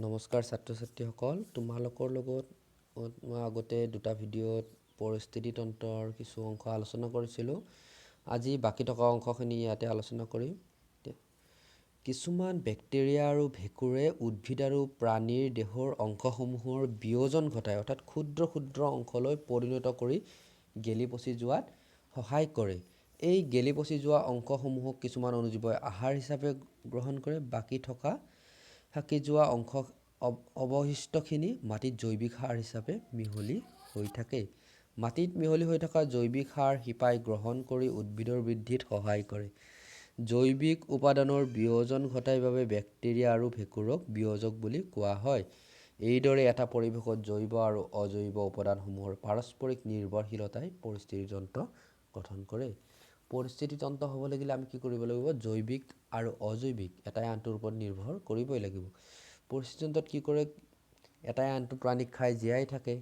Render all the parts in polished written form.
নমস্কাৰ ছাত্ৰ ছাত্ৰীসকল, তোমালোকৰ লগত মই আগতে দুটা ভিডিঅ'ত পৰিস্থিতিতন্ত্ৰৰ কিছু অংশ আলোচনা কৰিছিলোঁ। আজি বাকী থকা অংশখিনি ইয়াতে আলোচনা কৰিম। কিছুমান বেক্টেৰিয়া আৰু ভেঁকুৰে উদ্ভিদ আৰু প্ৰাণীৰ দেহৰ অংশসমূহৰ বিয়োজন ঘটাই, অৰ্থাৎ ক্ষুদ্ৰ ক্ষুদ্ৰ অংশলৈ পৰিণত কৰি গেলি পচি যোৱাত সহায় কৰে। এই গেলি পচি যোৱা অংশসমূহক কিছুমান অণুজীৱই আহাৰ হিচাপে গ্ৰহণ কৰে। বাকী থকা থাকি যোৱা অংশ অৱশিষ্টখিনি মাটিত জৈৱিক সাৰ হিচাপে মিহলি হৈ থাকে। মাটিত মিহলি হৈ থকা জৈৱিক সাৰ শিপাই গ্ৰহণ কৰি উদ্ভিদৰ বৃদ্ধিত সহায় কৰে। জৈৱিক উপাদানৰ বিয়োজন ঘটাই বাবে বেক্টেৰিয়া আৰু ভেঁকুৰক বিয়োজক বুলি কোৱা হয়। এইদৰে এটা পৰিৱেশত জৈৱ আৰু অজৈৱ উপাদানসমূহৰ পাৰস্পৰিক নিৰ্ভৰশীলতাই পৰিস্থিতিতন্ত্ৰ গঠন কৰে। পৰিস্থিতিতন্ত্ৰ হ'ব লাগিলে আমি কি কৰিব লাগিব? জৈৱিক আৰু অজৈৱিক এটাই আনটোৰ ওপৰত নিৰ্ভৰ কৰিবই লাগিব। পৰিস্থিতিতন্ত্ৰত কি কৰে? এটাই আনটো প্ৰাণীক খাই জীয়াই থাকে।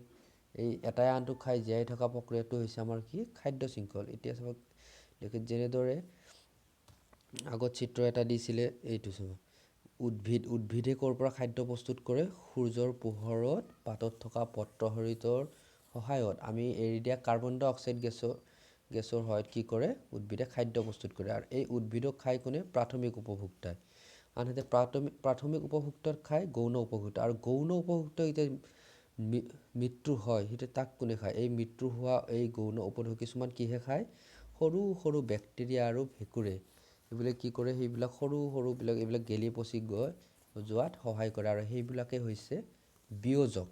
এই এটাই আনটোক খাই জীয়াই থকা প্ৰক্ৰিয়াটো হৈছে আমাৰ কি? খাদ্য শৃংখল। এতিয়া চাওক, যেনেদৰে আগত চিত্ৰ এটা দিছিলে, এইটো চাব, উদ্ভিদ। উদ্ভিদে ক'ৰ পৰা খাদ্য প্ৰস্তুত কৰে? সূৰ্যৰ পোহৰত পাতত থকা পত্ৰহৰিতৰ সহায়ত আমি এৰি দিয়া কাৰ্বন ডাই অক্সাইড গেছৰ সহায়ত কি কৰে? উদ্ভিদে খাদ্য প্ৰস্তুত কৰে। আৰু এই উদ্ভিদক খাই কোনে? প্ৰাথমিক উপভোক্তাই। আনহাতে প্ৰাথমিক উপভোক্তাক খাই গৌণ উপভোক্তা। আৰু গৌণ উপভোক্তা এতিয়া মৃত্যু হয়, সেইটো তাক কোনে খায়? এই মৃত্যু হোৱা এই গৌণ উপভোক্তা কিছুমান কিহে খায়? সৰু সৰু বেক্টেৰিয়া আৰু ভেঁকুৰে। এইবিলাক কি কৰে? সেইবিলাক সৰু সৰুবিলাক এইবিলাক গেলি পচি গৈ যোৱাত সহায় কৰে। আৰু সেইবিলাকে হৈছে বিয়োজক।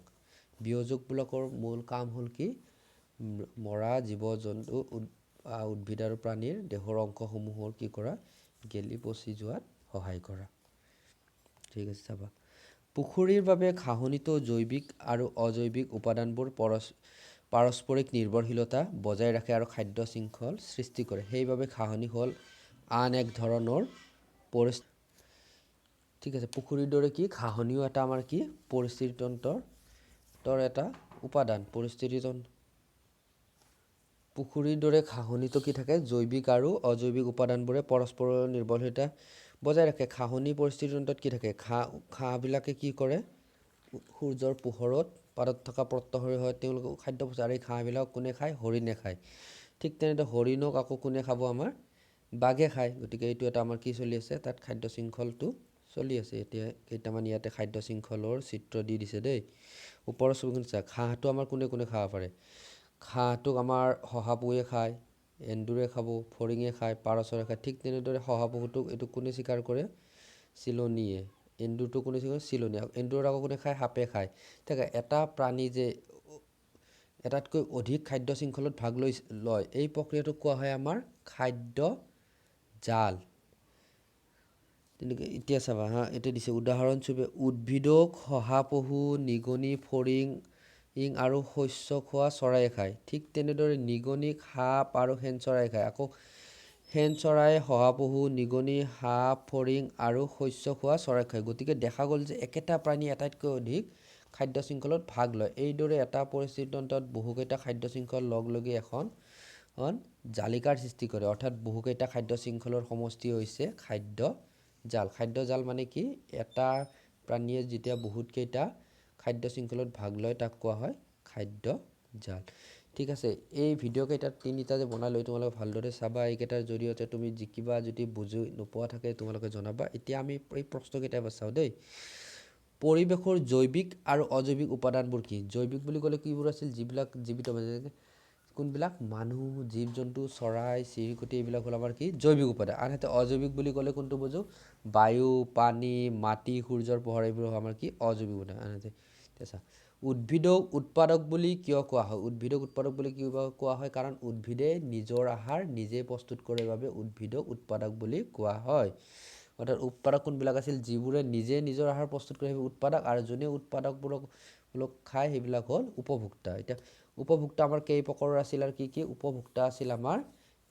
বিয়োজকবিলাকৰ মূল কাম হ'ল কি? মৰা জীৱ জন্তু, উদ্ভিদ আৰু প্ৰাণীৰ দেহৰ অংশসমূহৰ কি কৰা? গেলি পচি যোৱাত সহায় কৰা। ঠিক আছে, চাবা, পুখুৰীৰ বাবে ঘাঁহনিতো জৈৱিক আৰু অজৈৱিক উপাদানবোৰ পাৰস্পৰিক নিৰ্ভৰশীলতা বজাই ৰাখে আৰু খাদ্য শৃংখল সৃষ্টি কৰে। সেইবাবে ঘাঁহনি হ'ল আন এক ধৰণৰ ঠিক আছে, পুখুৰীৰ দৰে কি ঘাঁহনিও এটা আমাৰ কি? পৰিস্থিতিতন্ত্ৰৰ এটা উপাদান। পৰিস্থিতিতন্ত্ৰ পুখুৰীৰ দৰে ঘাঁহনিতো কি থাকে? জৈৱিক আৰু অজৈৱিক উপাদানবোৰে পৰস্পৰৰ নিৰ্ভৰশীলতা বজাই ৰাখে। ঘাঁহনি পৰিস্থিতিতন্ত্ৰত কি থাকে? ঘাঁহবিলাকে কি কৰে? সূৰ্যৰ পোহৰত পাতত থকা পত্ৰহৰিতৰ সহায়ত তেওঁলোকে খাদ্য প্ৰস্তুত। আৰু এই ঘাঁহবিলাক কোনে খায়? হৰিণে খায়। ঠিক তেনেদৰে হৰিণক আকৌ কোনে খাব? আমাৰ বাঘে খায়। গতিকে এইটো এটা আমাৰ কি চলি আছে তাত? খাদ্য শৃংখলটো চলি আছে। এতিয়া কেইটামান ইয়াতে খাদ্য শৃংখলৰ চিত্ৰ দি দিছে দেই। ওপৰৰ ছবিখন চা, ঘাঁহটো আমাৰ কোনে কোনে খাব পাৰে? ঘাঁহটোক আমাৰ শহাপহুৱে খায়, এন্দুৰে খাব, ফৰিঙে খায়, পাৰ চৰাই খায়। ঠিক তেনেদৰে শহাপহুটোক এইটো কোনে চিকাৰ কৰে? চিলনীয়ে। এন্দুৰটো কোনে চিকাৰ? চিলনীয়ে। এন্দুৰত আকৌ কোনে খায়? সাপে খায়। ঠিক, এটা প্ৰাণী যে এটাতকৈ অধিক খাদ্য শৃংখলত ভাগ লৈ লয়, এই প্ৰক্ৰিয়াটোক কোৱা হয় আমাৰ খাদ্য জাল। তেনেকৈ এতিয়া চাবা হা, এতিয়া দিছে উদাহৰণস্বৰূপে উদ্ভিদক শহাপহু, নিগনি, ফৰিং আৰু শস্য খোৱা চৰাইয়ে খায়। ঠিক তেনেদৰে নিগনিক সাপ আৰু শেন চৰাইয়ে খায়। আকৌ শেন চৰায়ে শহাপহু, নিগনি, সাপ, ফৰিং আৰু শস্য খোৱা চৰাই খায়। গতিকে দেখা গ'ল যে একেটা প্ৰাণী এটাতকৈ অধিক খাদ্য শৃংখলত ভাগ লয়। এইদৰে এটা পৰিস্থিতিতন্ত্ৰত বহুকেইটা খাদ্য শৃংখল লগ লাগি এখন জালিকাৰ সৃষ্টি কৰে। অৰ্থাৎ বহুকেইটা খাদ্য শৃংখলৰ সমষ্টি হৈছে খাদ্য জাল। খাদ্য জাল মানে কি? এটা প্ৰাণীয়ে যেতিয়া বহুতকেইটা খাদ্য শৃংখলত ভাগ লয়, তাক কোৱা হয় খাদ্য জাল। ঠিক আছে, এই ভিডিঅ' কেইটাত তিনিটা যে বনালোঁ, তোমালোকে ভালদৰে চাবা। এইকেইটাৰ জৰিয়তে তুমি যি কিবা যদি বুজি নোপোৱা থাকে, তোমালোকে জনাবা। এতিয়া আমি এই প্ৰশ্নকেইটা এবাৰ চাওঁ দেই। পৰিৱেশৰ জৈৱিক আৰু অজৈৱিক উপাদানবোৰ কি? জৈৱিক বুলি ক'লে কিবোৰ আছিল? যিবিলাক জীৱিত, যেনেকৈ কোনবিলাক? মানুহ, জীৱ জন্তু, চৰাই চিৰিকটি, এইবিলাক হ'ল আমাৰ কি? জৈৱিক উপাদান। আনহাতে অজৈৱিক বুলি ক'লে কোনটো বুজো? বায়ু, পানী, মাটি, সূৰ্যৰ পোহৰ, এইবোৰ হ'ল আমাৰ কি? অজৈৱিক উপাদান। আনহাতে এতিয়া চা, উদ্ভিদক উৎপাদক বুলি কিয় কোৱা হয়? উদ্ভিদক উৎপাদক বুলি কিয় কোৱা হয়? কাৰণ উদ্ভিদে নিজৰ আহাৰ নিজে প্ৰস্তুত কৰে বাবে উদ্ভিদক উৎপাদক বুলি কোৱা হয়। অৰ্থাৎ উৎপাদক কোনবিলাক আছিল? যিবোৰে নিজে নিজৰ আহাৰ প্ৰস্তুত কৰে, সেইবোৰ উৎপাদক। আৰু যোনে উৎপাদকবোৰক খায়, সেইবিলাক হ'ল উপভোক্তা। এতিয়া উপভোক্তা আমাৰ কেই প্ৰকাৰৰ আছিল আৰু কি কি? উপভোক্তা আছিল আমাৰ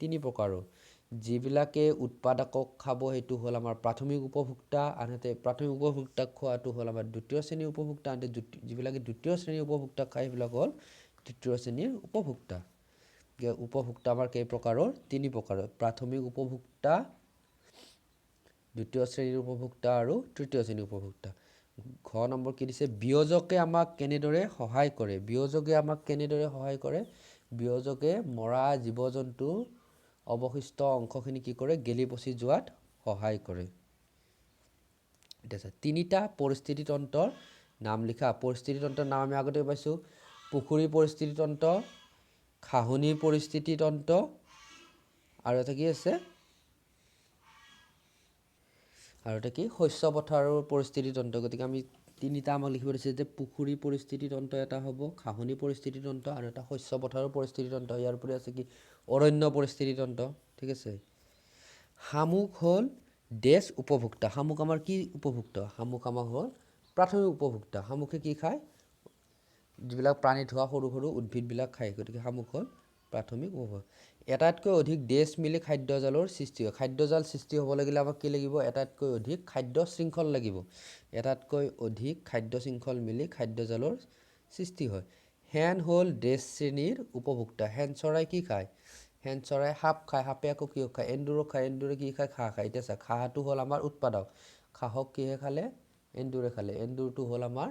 তিনি প্ৰকাৰৰ। যিবিলাকে উৎপাদকক খাব, সেইটো হ'ল আমাৰ প্ৰাথমিক উপভোক্তা। আনহাতে প্ৰাথমিক উপভোক্তাক খোৱাটো হ'ল আমাৰ দ্বিতীয় শ্ৰেণীৰ উপভোক্তা। আনহাতে যিবিলাকে দ্বিতীয় শ্ৰেণীৰ উপভোক্তাক খায়, সেইবিলাক হ'ল তৃতীয় শ্ৰেণীৰ উপভোক্তা। উপভোক্তা আমাৰ কেই প্ৰকাৰৰ? তিনি প্ৰকাৰৰ: প্ৰাথমিক উপভোক্তা, দ্বিতীয় শ্ৰেণীৰ উপভোক্তা আৰু তৃতীয় শ্ৰেণীৰ উপভোক্তা। ঘ নম্বৰ কি দিছে? বিয়োজকে আমাক কেনেদৰে সহায় কৰে? বিয়োজকে আমাক কেনেদৰে সহায় কৰে? বিয়োজকে মৰা জীৱ জন্তুৰ অৱশিষ্ট অংশখিনি কি কৰে? গেলি পচি যোৱাত সহায় কৰে। এতিয়া চা, তিনিটা পৰিস্থিতিতন্ত্ৰৰ নাম লিখা। পৰিস্থিতিতন্ত্ৰৰ নাম আমি আগতে পাইছোঁ, পুখুৰী পৰিস্থিতিতন্ত্ৰ, ঘাঁহনিৰ পৰিস্থিতিতন্ত্ৰ আৰু এটা কি আছে? আৰু এটা কি? শস্য পথাৰৰ পৰিস্থিতিতন্ত্ৰ। গতিকে আমি তিনিটা আমাক লিখিব দিছে যে পুখুৰী পৰিস্থিতিতন্ত্ৰ এটা হ'ব, ঘাঁহনি পৰিস্থিতিতন্ত্ৰ আৰু এটা শস্য পথাৰৰ পৰিস্থিতিতন্ত্ৰ। ইয়াৰ উপৰি আছে কি? অৰণ্য পৰিস্থিতিতন্ত্ৰ। ঠিক আছে। শামুক হ'ল ডেছ উপভোক্তা। শামুক আমাৰ কি উপভোক্তা? শামুক আমাৰ হ'ল প্ৰাথমিক উপভোক্তা। শামুকে কি খায়? যিবিলাক প্ৰাণীত হোৱা সৰু সৰু উদ্ভিদবিলাক খায়। গতিকে শামুক হ'ল প্ৰাথমিক উপভোক্তা। এটাতকৈ অধিক ডেছ মিলি খাদ্যজালৰ সৃষ্টি হয়। খাদ্যজাল সৃষ্টি হ'ব লাগিলে আমাক কি লাগিব? এটাতকৈ অধিক খাদ্য শৃংখল লাগিব। এটাতকৈ অধিক খাদ্য শৃংখল মিলি খাদ্যজালৰ সৃষ্টি হয়। শেন হ'ল ডেছ শ্ৰেণীৰ উপভোক্তা। শেন চৰাই কি খায়? শেন চৰাই সাপ খায়। সাপে আকৌ কিয় খায়? এন্দুৰক খায়। এন্দুৰে কি খায়? ঘাঁহ খায়। এতিয়া চা, ঘাঁহটো হ'ল আমাৰ উৎপাদক। ঘাঁহক কিহে খালে? এন্দুৰে খালে। এন্দুৰটো হ'ল আমাৰ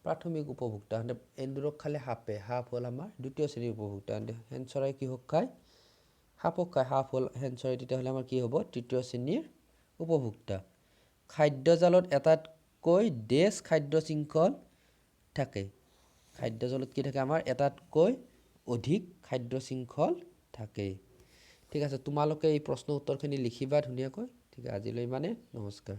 প্ৰাথমিক উপভোক্তা। এন্দুৰক খালে সাপে। সাপ হ'ল আমাৰ দ্বিতীয় শ্ৰেণীৰ উপভোক্তা। শেন চৰাই কিহক খায়? সাপক খায়। সাপ হ'ল শেন চৰাই, তেতিয়াহ'লে আমাৰ কি হ'ব? তৃতীয় শ্ৰেণীৰ উপভোক্তা। খাদ্যজালত এটাতকৈ ডেছ খাদ্য শৃংখল থাকে। খাদ্যজালত কি থাকে? আমাৰ এটাতকৈ অধিক খাদ্য শৃংখল থাকে। ঠিক আছে, তোমালোকে এই প্ৰশ্ন উত্তৰখিনি লিখিবা ধুনীয়াকৈ। ঠিক আছে, আজিলৈ ইমানে। নমস্কাৰ।